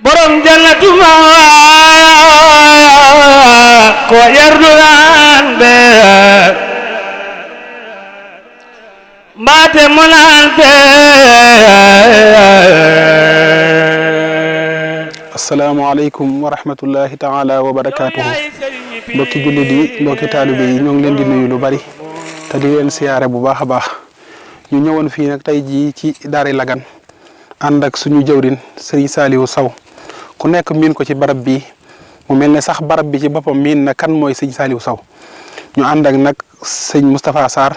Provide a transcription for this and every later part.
borom jannatu ma ko yardulan be mbate monante. asalaamaaleykum wa rahmatullahi taala wa barakaatuhu. mbokki jullit yi mbokki taalibe yi ñoo ngi leen di nuyu lu bari te di leen siyaare bu baax a baax. ñu ñëwoon fii nag tey jii ci daaray Lagane ànd ak suñu jëwrin Serigne Saliou Sow ku nekk miin ko ci barab bi mu mel ne sax barab bi ci boppam miin na kan mooy Serigne Saliou Sow ñu ànd ak nag sëñ Moustapha Sarr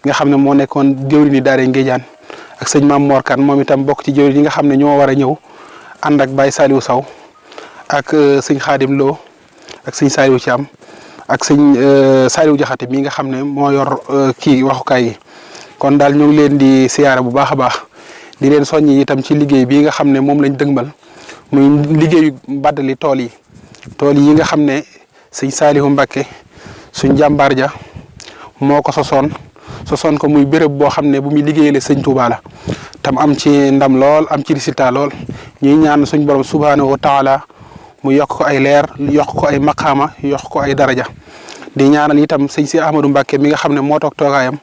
nga xam ne moo nekkoon jëwrini daaray Ngédiane ak sëñ Mame Mor Kane moom itam bokk ci jëwrin yi nga xam ne ñoo war a ñëw ànd ak Baye Saliou Sow ak sëñ Khadim Lo ak sëñ Saliou Thiam ak sëñ Saliou Diakhaté mi nga xam ne moo yor kii waxukaay yi. kon daal ñu ngi leen di siyaare bu baax a baax di leen soññi itam ci liggéey bii nga xam ne moom lañ dëgmal muy liggéeyu baddali tool yi nga xam ne sëñ Saliou Mbacké suñ jàmbaar ja moo ko sosoon ko muy béréb boo xam ne bu muy liggéeyale sëñ Touba la tam am ci ndam lool am ci résultat lool ñuy ñaan suñ borom subhanahu wa taala mu yokk ko ay leer yokk ko ay maqaama yokk ko ay daraja di ñaanal itam sëñ si Ahmadou Mbacké mi nga xam ne moo toog toogaayam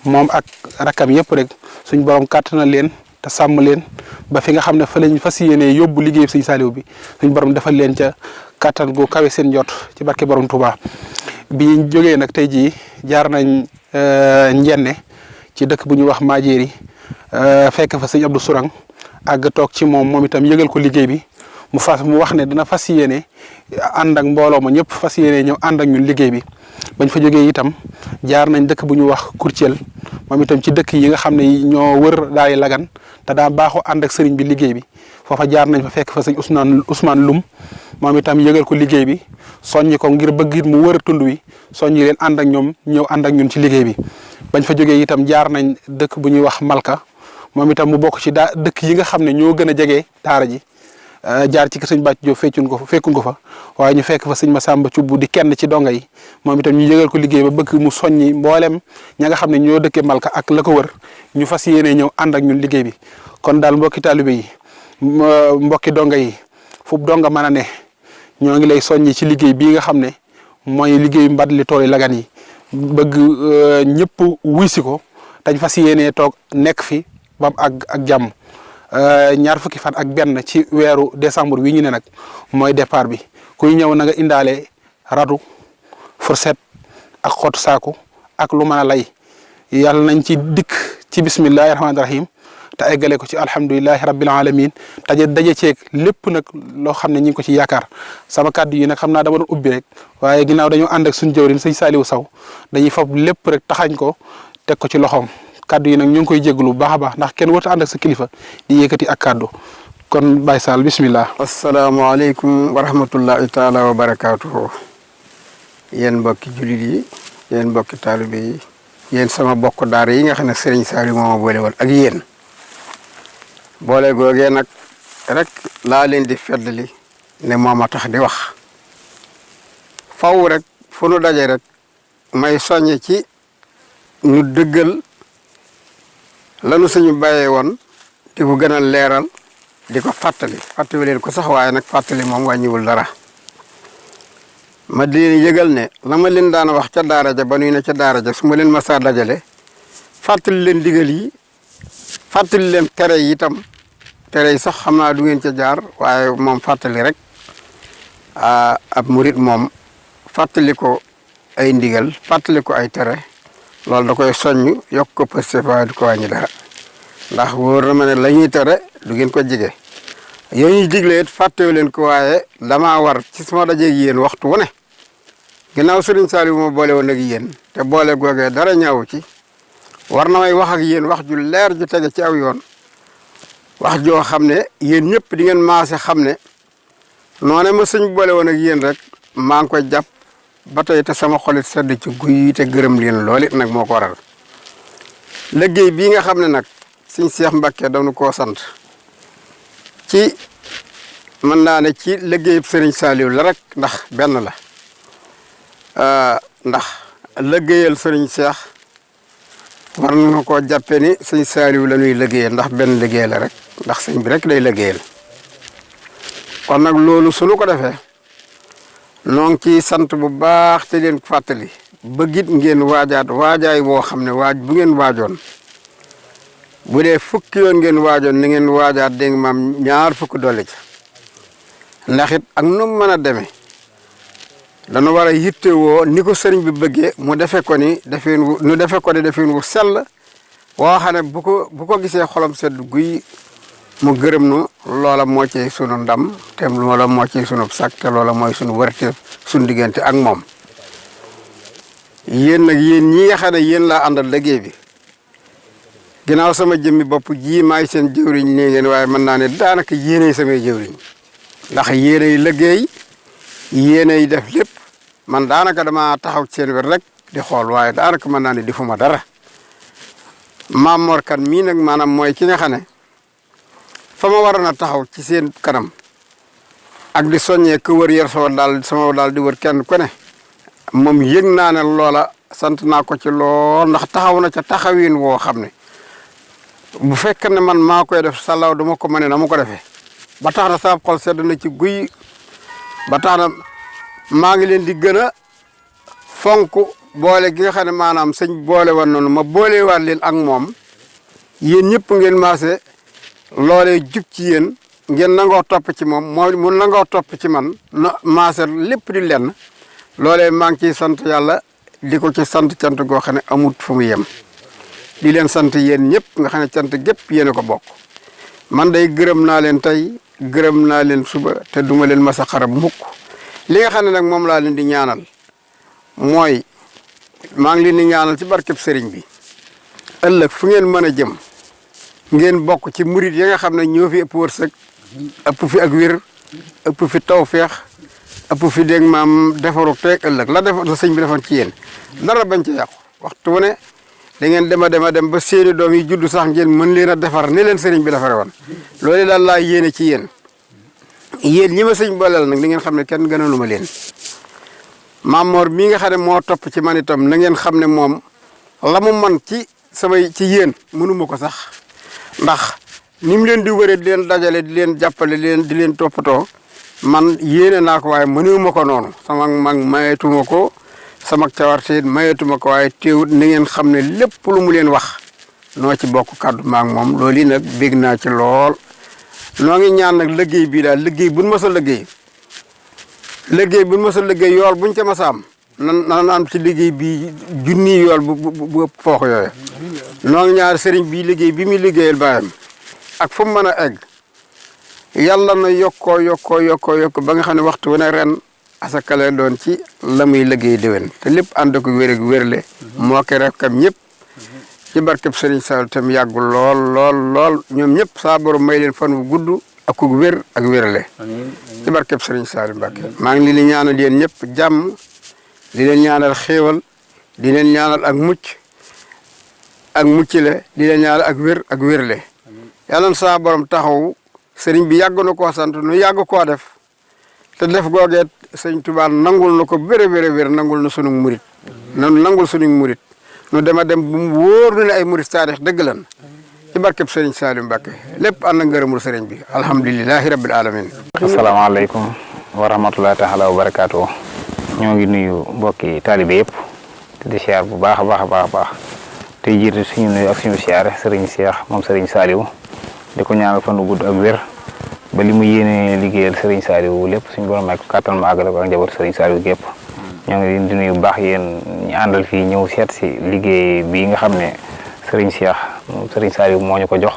moom ak rakam yëpp rek suñ borom kàttanal leen te sàmm leen ba fi nga xam ne fa lañ fas yéenee yóbbu liggéey sëñ Saliou bi suñ borom defal leen ca kàttan gu kawe seen jot ci barke borom Touba. bi ñu jógee nag tey jii jaar nañ njenne ci dëkk bu ñuy wax Madiéry fekk fa sëñ Abdou Sourang àgg toog ci moom itam yëgal ko liggéey bi mu wax ne dina fas yéene ànd ak mbooloo ma ñëpp fas yéene ñëw ànd ak ñun liggéey bi. bañ fa jógee itam jaar nañ dëkk bu ñu wax Courtiel moom itam ci dëkk yi nga xam ne ñoo wër daaray Lagane te daa baaxoo ànd ak sëriñ bi liggéey bi foofa jaar nañ fa fekk fa sëñ Ousmane Loum moom itam yëgal ko liggéey bi soññi ko ngir bëgg mu wër tund wi soññi leen ànd ak ñoom ñëw ànd ak ñun ci liggéey bi. bañ fa jógee itam jaar nañ dëkk bu ñuy wax Malka moom itam mu bokk ci dëkk yi nga xam ne ñoo gën a jege daara ji. jaar ci sëñ Bàcc Diop fekkun ko fa waaye ñu fekk fa sëñ Massamba Thioub di kenn ci donga yi moom itam ñu yëgal ko liggéey ba bëgg mu soññi mboolem ña nga xam ne ñoo dëkkee Malka ak la ko wër ñu fas yéene ñëw ànd ak ñun liggéey bi. kon daal mbokki taalibe yi mbokki donga yi fu donga mën a ne ñoo ngi lay soññi ci liggéey bii nga xam ne mooy liggéeyu mbadli tool yi Lagane yi bëgg ñëpp wuy si ko dañ fas yéene toog nekk fi bam ak jàmm. ñaar fukki fan ak benn ci weeru décembre wi ñu ne nag mooy départ bi kuy ñëw na nga indaale ratu fourchette ak xottu saaku ak lu mën a lay yàlla nañ ci dikk ci bismillahi rahmaani rahim te eggale ko ci alhamdulilahi rabbil alamin daje ceeg lépp nag loo xam ne ñi ngi ko ci yaakaar sama kàddu yi nag xam naa dama doon ubbi rek waaye ginnaaw dañoo ànd ak suñu jëwriñ sëñ Saliou Sow dañuy fab lépp rek taxañ ko teg ko ci loxoom. kaddu yi nag ñu ngi koy jégalu bu baax a baax ndax kenn warut a ànd ak sa kilifa di yëkkati ak kaddu kon Baye Sall bismillah. asalaamaaleykum wa rahmatullahi taala wa barakaatuhu. yéen mbokki jullit yi yéen mbokki taalibe yi yéen sama bokk daara yi nga xam ne Serigne Saliou moo ma boole woon ak yéen boole googee nag rek laa leen di feddali ne moo ma tax di wax faw rek fu nu daje rek may soññe ci ñu dëggal. lanu suñu bàyyee woon di ko gën a leeral di ko fàttali leen ko sax waaye nag fàttali moom wàññiwul dara ma di leen yëgal ne la ma leen daan wax ca daara ja ba nuy ne ca daara ja su ma leen masaa dajale fàttali leen digal yi fàttali leen tere yi itam tere yi sax xam naa du ngeen ca jaar waaye moom fàttali rek ab murit moom fàttali ko ay ndigal fàttali ko ay tere loolu da koy soññ yokk ko pëstefaa di ko wàññi dara ndax wóor na ma ne la ñuy tere du ngeen ko jige yooyu ñuy digle it fàttewu leen ko waaye damaa war ci sama dajeeg yéen waxtu wu ne ginnaaw Serigne Saliou ma boole woon ak yéen te boole googee dara ñaawu ci war na may wax ak yéen wax ju leer ju tege ci aw yoon wax joo xam ne yéen ñëpp di ngeen maase xam ne noone ma sëñ boole woon ak yéen rek maa ngi koy jàpp ba tey te sama xolit sedd ci guy te gërëm leen lool it nag moo ko waral liggéey bii nga xam ne nag sëñ Cheikh Mbacké dañu koo sant ci mën naa ne ci liggéeyub Serigne Saliou la rek ndax benn la ndax liggéeyal Serigne Cheikh war na koo jàppe ni sëñ Saliou la ñuy liggéeyal ndax benn liggéey la rek ndax sëñ bi rek lay liggéeyal kon nag loolu suñu ko defee noo ngi ciy sant bu baax te leen fàttali bëggit ngeen waajaay boo xam ne bu ngeen waajoon bu dee fukki yoon ngeen waajoon ni ngeen waajaat dégg nga maam ñaar fukk dolli ci ndax it ak nu mën a demee dana war a yittewoo ni ko sëriñ bi bëggee mu defee ko ni defeen wu sell woo xam ne bu ko gisee xolam sedd guy mu gërëm nu loola moo ci sunu ndam te loola moo ci sunu sak te loola mooy sunu wërte sunu diggante ak moom yéen nag yéen ñi nga xam ne yéen laa àndal liggéey bi ginnaaw sama jëmmi bopp ji maay seen jëwriñ nii ngeen waaye mën naa ne daanaka yéenay samay jëwriñ ndax yéenay liggéey yéenay def lépp man daanaka dama taxaw ci seen wet rek di xool waaye daanaka mën naa ne defuma dara Maam Mor Kan mii nag maanaam mooy ki nga xam ne fa ma waroon a taxaw ci seen kanam ak di soññee ku wër yer sama daal di wër kenn ku ne moom yëg naa ne loola sant naa ko ci lool ndax taxaw na ca taxawin woo xam ne bu fekkee ne man maa koy def sàllaaw dama ko mën na ma ko defee ba tax na sama xol sedd na ci guy ba tax na maa ngi leen di gën a fonk boole gi nga xam ne maanaam sëñ boole woon noonu ma boolewaat leen ak moom yéen ñëpp ngeen maase loolee jub ci yéen ngeen nangoo topp ci moom mu nangoo topp ci man maase lépp di lenn loolee maa ngi ciy sant yàlla di ko ci sant cant goo xam ne amut fu mu yem di leen sant yéen ñëpp nga xam ne cant gépp yéen a ko bokk man day gërëm naa leen tey gërëm naa leen suba te duma leen masa xarab mukk li nga xam ne nag moom laa leen di ñaanal mooy maa ngi leen di ñaanal ci barkeb sëriñ bi ëllëg fu ngeen mën a jëm ngeen bokk ci murit yi nga xam ne ñoo fi ëpp wërsëg ëpp fi ak wér ëpp fi tawfeex ëpp fi dégg maam defaru teeg ëllëg la sëñ bi defoon ci yéen dara bañ ca yàqu waxtu wu ne da ngeen dem ba seeni doom yi juddu sax ngeen mën leen a defar ni leen sëriñ bi defare woon loolu daal laa yéene ci yéen ñi ma sëñ booleel nag li ngeen xam ne kenn gënalu ma leen Maam Mor mii nga xam ne moo topp ci man itam na ngeen xam ne moom la mu man ci ci yéen mënuma ko sax ndax ni mu leen di wëree di leen dajale di leen jàppale di leen toppatoo man yéene naa ko waaye mënuma ko noonu sama mag mayetuma ko sama cawarte mayetuma ko waaye teewut na ngeen xam ne lépp lu mu leen wax noo ci bokk kàddu maak moom loolu yi nag bég naa ci lool noo ngi ñaan nag liggéey bii daal liggéey buñ mës a liggéey yool buñ ca mës a am nan am ci liggéey bi junni yool bu ëpp foox yooyu noo ngi ñaar sëriñ bi liggéey bi muy liggéeyal baayam ak fu mu mën a egg yàlla na yokk ba nga xam ne waxtu wu ne ren asakale doon ci la muy liggéey déwén te lépp ànd ko wér ak wérle moo ko rekkam ñëpp ci barkeb sëriñ Sall tam yàggul lool ñoom ñëpp saa borom may leen fan wu gudd ak ku wér ak wérle ci barkeb sëriñ Sall Mbàkke maa ngi leen di ñaanal yéen ñëpp jàmm di leen ñaanal xéewal di leen ñaanal ak muccile di leen ñaanal ak wér ak wérle yàlla na saa borom taxaw sëriñ bi yàgg na koo sant nu yàgg koo def te def googeet sëñ Tuubaa nangul na ko wér nangul na sunu murit nangul sunu murit nu dem bu mu wóor nu ne ay murit saadix dëgg lan ci barkeb sëriñ Saliou Mbacke lépp ànd ak ngërëmul sëriñ bi alhamdulilahi rabbil alamin asalaamaaleykum wa rahmatullahi taala wa barakaatu ñoo ngi nuyu mbokki taalibe yëpp te di siyaar bu baax a baax tey jiitu suñu nuyu ak suñu siyaare sëriñ Cheikh moom sëriñ Saliou di ko ñaanal fan wu gudd ak wér ba li mu yéene liggéeyal sëriñ Saliou lépp suñu borom may ko kàttan ma àggale ko ak njaboot sëriñ Saliou gépp ñoo ngi leen di nuyu bu baax yéen ñu àndal fii ñëw seet si liggéey bii nga xam ne sëriñ Cheikh moom sëriñ Saliou moo ñu ko jox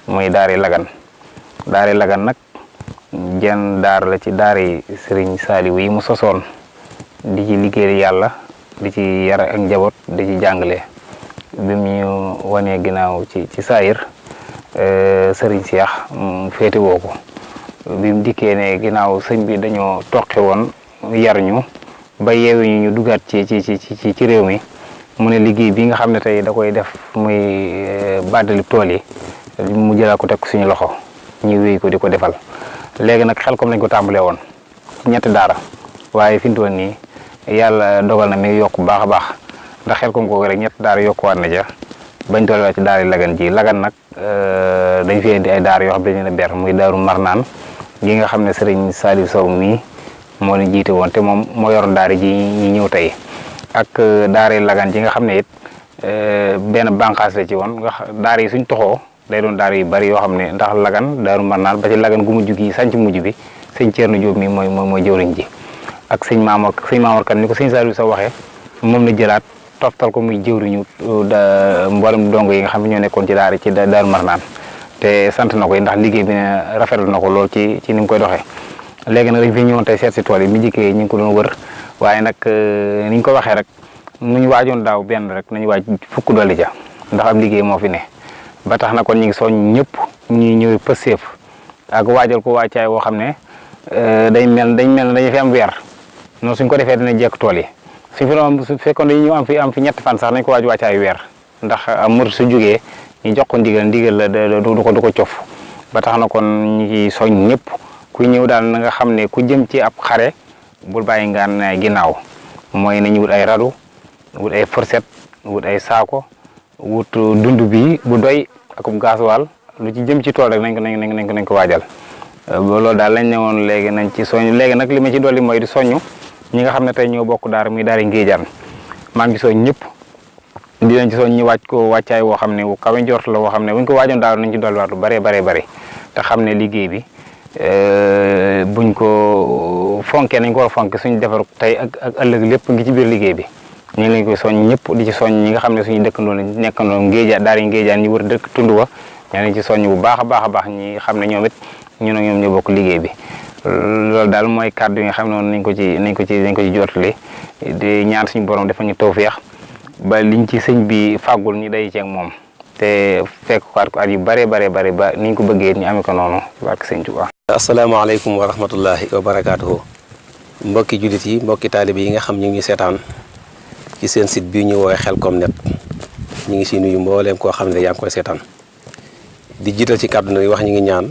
muy daaray Lagane nag jenn daar la ci daaray sëriñ Saliou yi mu sosoon di ci liggéeyal yàlla di ci yar ak njaboot di ci jàngale bi mu ñu wanee ginnaaw ci saayir sëriñ Cheikh féete woo ko bi mu dikkee ne ginnaaw sëñ bi dañoo toqi woon yar ñu ba yeewu ñu dugaat ci réew mi mu ne liggéey bi nga xam ne tey da koy def muy baddali tool yi mu jëlaat ko teg suñu loxo ñu wéy ko di ko defal léegi nag xel comme lañ ko tàmbalee woon ñetti daara waaye fi mu toll nii yàlla dogal na mi ngi yokk bu baax a baax ndax xel comme kooku rek ñetti daara yokkuwaat na ja bañ tolluwaat ci daara Lagane ji Lagane nag dañ fi indi ay daara yoo xam ne dañu leen a ber muy daaru Marnaan gi nga xam ne sëriñ Saliou Sow mii moo leen jiite woon te moom moo yor daara ji ñi ñëw tey ak daaray Lagane ji nga xam ne it benn bànqaas la ci woon nga daara yi suñ toxoo day doon daara yu bari yoo xam ne ndax Lagane Daaru Marnaan ba ci Lagane gu mujj gi sànc mujj bi sëñ Thierno Diop mi mooy jëwriñ ji ak sëñ Maamor Kan ni ko sëñ Saliou Sow waxee moom la jëlaat toftal ko muy jëwriñu mboolem dongo yi nga xam ne ñoo nekkoon ci daara ci Daaru Marnaan te sant na ko ndax liggéey bi ne rafetlu na ko lool ci ni mu koy doxee léegi nag dañ fi ñëwoon tey seet si tool yi mi njëkkee ñu ngi ko doon wër waaye nag ni ñu ko waxee rek nu ñu waajoon daaw benn rek nañu waaj fukk dolli ja ndax am liggéey moo fi ne ba tax na kon ñu ngi soñ ñëpp ñuy ñëw pëseef ak waajal ko wàccaay woo xam ne dañ mel ne dañu fi am weer noonu suñ ko defee dina jekk tool yi su fekkoon dañu ñëw am fi ñetti fan sax nañ ko waaj wàccaay weer ndax am mur su jógee ñu jox ko ndigal la du ko cof ba tax na kon ñu ci soñ ñëpp ku ñëw daal na nga xam ne ku jëm ci ab xare bul bàyyi ngaan ginnaaw mooy nañu wut ay radu wut ay fourchette wut ay saako wut dund bi bu doy akub gasoil lu ci jëm ci tool rek nañ ko waajal loolu daal lañ ne woon léegi nañ ci soñ léegi nag li ma ci dolli mooy di soññu ñi nga xam ne tey ñoo bokk daara muy daara Ngéejaan maa ngi ci soñ ñëpp di leen ci soñ ñu wàcc ko wàccaay woo xam ne wu kawe njort la woo xam ne buñ ko waajoon daal nañ ci dolliwaat lu bare te xam ne liggéey bi buñ ko fonkee nañ ko war a fonk suñu defar tey ak ëllëg lépp ngi ci biir liggéey bi ñu ngi leen koy soñ ñëpp di ci soñ ñi nga xam ne suñu dëkkandoo lañ nekkandoo Ngéejaan daara Ngéejaan ñu wër dëkk tund wa ñoo leen ci soñ bu baax a baax ñi xam ne ñoom it ñun ak ñoom ñoo bokk liggéey bi loolu daal mooy kàddu yi nga xam ne noonu nañ ko ci jotali di ñaan suñu borom dafa ñu tawfeex ba liñ ci sëñ bi fàggul ñu day ceeg moom te fekk ko at yu bare ba niñ ko bëggee ñu amee ko noonu barke sëñ Tuubaa. asalaamaaleykum wa rahmatullahi wa barakaatuhu mbokki jullit yi mbokki taalibe yi nga xam ñu ngi seetaan ci seen site bii ñu woowee Xelcom net ñu ngi si nuyu mbooleem koo xam ne yaa ngi koy seetaan di jiital ci kàddu nag wax ñu ngi ñaan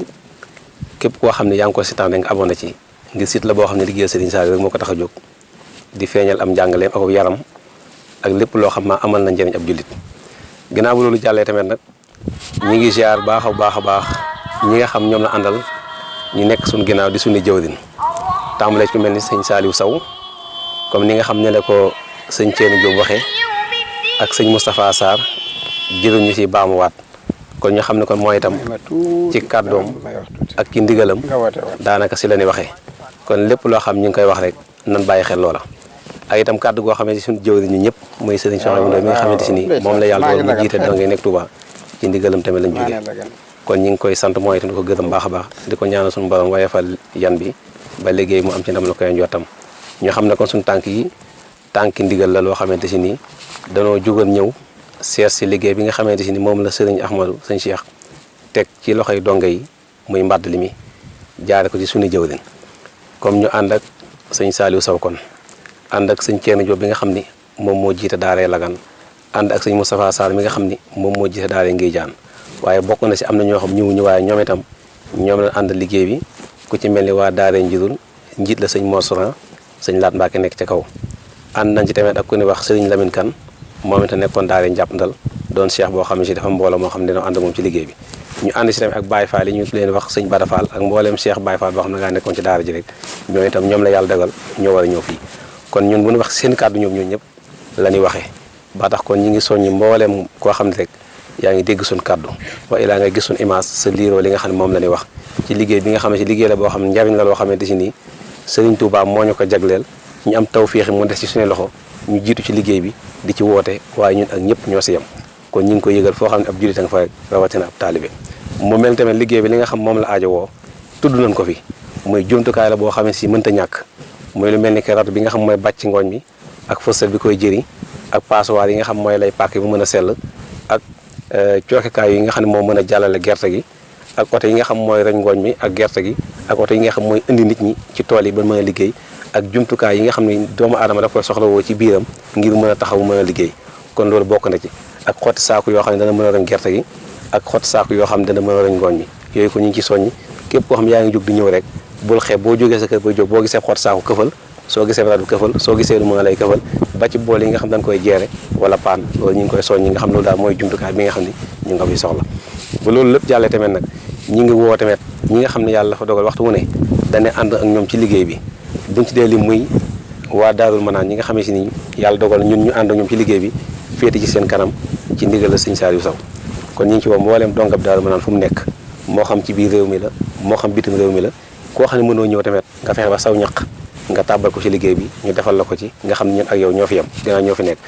képp koo xam ne yaa ngi koy seetaan rek nga abonné ci ngir site la boo xam ne liggéeyal Serigne Saliou rek moo ko tax a jóg di feeñal am njàngaleem ak yaram ak lépp loo xam ne amal na njëriñ ab jullit ginnaaw bu loolu jàllee tamit nag ñi ngi ziar baax a baax ñi nga xam ñoom la àndal ñu nekk suñu ginnaaw di suñu jëwriñ tàmbalee ci mel ni sëñ Saliou Sow comme ni nga xam ne la ko sëñ Thierno Diop waxee ak sëñ Moustapha Sarr jëruñu ci baamuwaat kon ñu xam ne kon mooy itam ci kàddoom ak ci ndigalam daanaka si la ñuy waxee kon lépp loo xam ñu ngi koy wax rek nan bàyyi xel loola ak itam kàddu goo xamante suñu jëwriñ ñi ñëpp mooy sëriñ Soxna mi nga xamante si ni moom la yàlla doon mu jiite dongay nekk Touba ci ndigalam tamit lañ jógee kon ñu ngi koy sant mooy itam di ko gërëm baax a baax di ko ñaanal suñu borom waaye fal yan bi ba liggéey mu am ci ndam la koy njottam ñu xam ne kon suñu tànk yi tànki ndigal la loo xamante si ni danoo jugoon ñëw seet si liggéey bi nga xamante si ni moom la sëriñ Ahmadou sëñ Cheikh teg ci loxoy donga yi muy mbàdd li mi jaare ko ci suñu jëwriñ comme ñu ànd ak sëñ Saliou Sow kon ànd ak sëñ Thierno Diop bi nga xam ni moom moo jiite daaray Lagane ànd ak sëñ Moustapha Sarr mi nga xam ni moom moo jiite daaray Ngéejaan waaye bokk na si am na ñoo xam ñëwuñu waaye ñoom itam ñoom la ànd liggéey bi ku ci mel ni waa daaray Njurul njiit la sëñ Moussouran sëñ Laat Mbacke nekk ca kaw ànd nañ ci tamit ak ku ni wax sëriñ Lamine Kane moom itam nekkoon daaray Njàppandal doon cheikh boo xam ne si dafa mbooloo moo xam ne dañoo ànd moom ci liggéey bi ñu ànd si tamit ak Baye Fall yi ñu leen wax sëñ Bada Fall ak mbooleem cheikh Baye Fall boo xam ne ngaa nekkoon ci daara ji rek ñoo itam ñoom la yàlla dagal ñoo war a ñëw fii kon ñun bu ñu wax seen kàddu ñoom ñëpp la ñuy waxee ba tax kon ñi ngi soññi mbooleem koo xam ne rek yaa ngi dégg suñ kàddu wa ilaa nga gis suñ image sa liiroo li nga xam ne moom la ñuy wax ci liggéey bi nga xam ne si liggéey la boo xam ne njariñ la loo xamante si nii Serigne Touba moo ñu ko jagleel ñu am tawféex mu des ci suñu loxo ñu jiitu ci liggéey bi di ci woote waaye ñun ak ñëpp ñoo si yem kon ñu ngi koy yëgal foo xam ne ab jullit a nga fa rek rawatina ab taalibe mu mel tamit liggéey bi li nga xam moom la aajo woo tudd nañ ko fi muy jumtukaay la boo xam ne si mënta ñàkk muy lu mel ni que ratu bi nga xam mooy bàcc ngooñ bi ak fësal bi koy jëri ak passoir yi nga xam mooy lay pàkk bu mën a sell ak cookekaay yi nga xam ne moo mën a jàllale gerte gi ak oto yi nga xam mooy reñ ngooñ mi ak gerte gi ak oto yi nga xam mooy indi nit ñi ci tool yi ba mën a liggéey ak jumtukaay yi nga xam ne doomu aadama daf koy soxlawoo ci biiram ngir mën a taxaw mën a liggéey kon loolu bokk na ci ak xotti saaku yoo xam ne dana mën a reñ gerte gi ak xotti saaku yoo xam ne dana mën a reñ ngooñ mi yooyu ko ñu ngi ci soññi képp koo xam yaa ngi jóg di ñëw rek bul xeeb boo jógee sa kër bay jóg boo gisee xotti saaku këfal soo gisee rajo këfal soo gisee lu mën a lay këfal ba ci bool yi nga xam dañ koy jeere wala paan loolu ñu ngi koy soññi nga xam loolu daal mooy jumtukaay bi nga xam ne ñu nga fiy soxla bu loolu lépp jàllee tamit nag ñi ngi woo tamit ñi nga xam ne yàlla dafa dogal waxtu wu ne dane ànd ak ñoom ci liggéey bi buñ ci dee lim muy waa Daarul Manaan ñi nga xamee si ni yàlla dogal ñun ñu ànd ak ñoom ci liggéey bi féete ci seen kanam ci ndigal la sëñ Saliou Sow kon ñu ngi ci woo mbooleem dongab Daarul Manaan fu mu nekk moo xam ci biir réew mi la moo xam bitim réew mi la koo xam ne mënoo ñëw tamit nga fexe ba saw ñaq nga tàbbal ko ci liggéey bi ñu defal la ko ci nga xam ne ñun ak yow ñoo fi yem dinaa ñoo fi nekk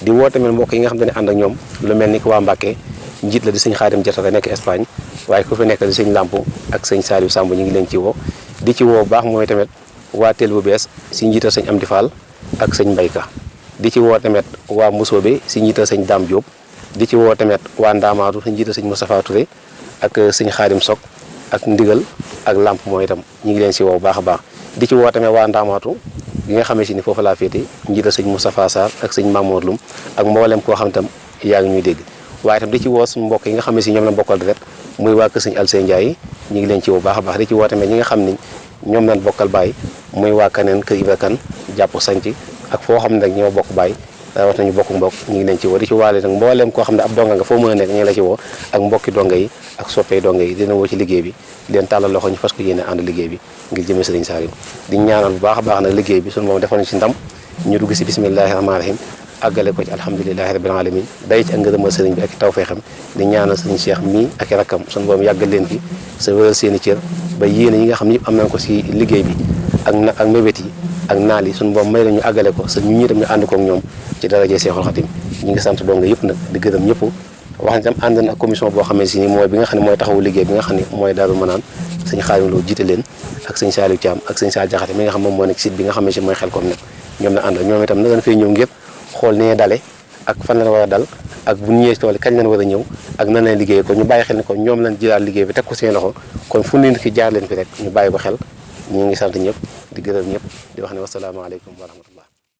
di woo tamit mbokk yi nga xam ne ànd ak ñoom lu mel ni ki waa Mbàkke njiit la di sëñ Xaadim Jatara nekk Espagne waaye ku fi nekk di sëñ Làmp ak sëñ Saliou Samb ñu ngi leen ci woo di ci woo baax mooy tamit waa Tel bu bees si njiital sëñ Amdi Fall ak sëñ Mbayka di ci woo tamit waa Mbusoobe si njiital sëñ Dame Diop di ci woo tamit waa Ndaamaatu si njiital sëñ Moustapha Touré ak sëñ Xaadim Sok ak ndigal ak Làmp mooy itam ñu ngi leen si woo baax a baax di ci woo tamit waa Ndaamaatu gi nga xamee si ni foofu laa féete njiital sëñ Moustapha Sarr ak sëñ Mamour Loum ak mboolem koo xam tam yaa ngi ñuy dégg waaye tam di ci woo suñu mbokk yi nga xam ne si ñoom la bokkal deret muy waa kër sëñ Alsey Ndiaye ñu ngi leen ci woo baax a baax di ci woo tamit ñi nga xam ni ñoom lañ bokkal baay muy waa Kaneen kër Ibra Kan jàpp sanc ak foo xam ne nag ñoo bokk baay rawat nañu bokk mbokk ñu ngi leen ci woo di ci waale nag mbooleem koo xam ne ab donga nga foo mën a nekk ñu ngi la ci woo ak mbokki donga yi ak soppee donga yi dina woo ci liggéey bi leen tàllal loxo ñu fas ko yéene ànd liggéey bi ngir jëme sëriñ Saliou di ñaanal bu baax a baax nag liggéey bi suñu moom defal ñu ci ndam ñu dugg si bismillahi rahmaani rahim àggale ko ci alhamdulilahi rabbil alamin day ci ak ngërëmal sëriñ bi ak tawfeexam di ñaanal sëriñ Cheikh mii ak i rakkam suñu boom yàggal leen fi sa wéral seeni cër ba yéene yi nga xam ne yëpp am nañ ko si liggéey bi ak mébét yi ak naal yi suñu boom may la ñu àggale ko sa ñu ñi tam ñu ànd ko ak ñoom ci darajee Seexul Xadim ñi ngi sant donga yëpp nag di gërëm ñëpp wax ni tam ànd na ak commission boo xamee si ni mooy bi nga xam ne mooy taxawu liggéey bi nga xam ne mooy Daarul Manaan sëñ Xaadim Lo jiite leen ak sëñ Saliou Thiam ak sëñ Sall Jaxate mi nga xam moom moo nekk site bi nga xam ne si mooy Xelcom nag ñoom na ànd ñoom itam na dañ fay ñëw ngir xool ni dale ak fan lañ war a dal ak bu ñëwee tool kañ lañ war a ñëw ak nan lañ liggéey ko ñu bàyyi xel ni ko ñoom lañ jëlaat liggéey bi teg ko seen loxo kon fu nit ki jaar leen fi rek ñu bàyyi ko xel ñu ngi sant ñëpp di gërëm ñëpp di wax ne wasalaamaaleykum wa rahmatullah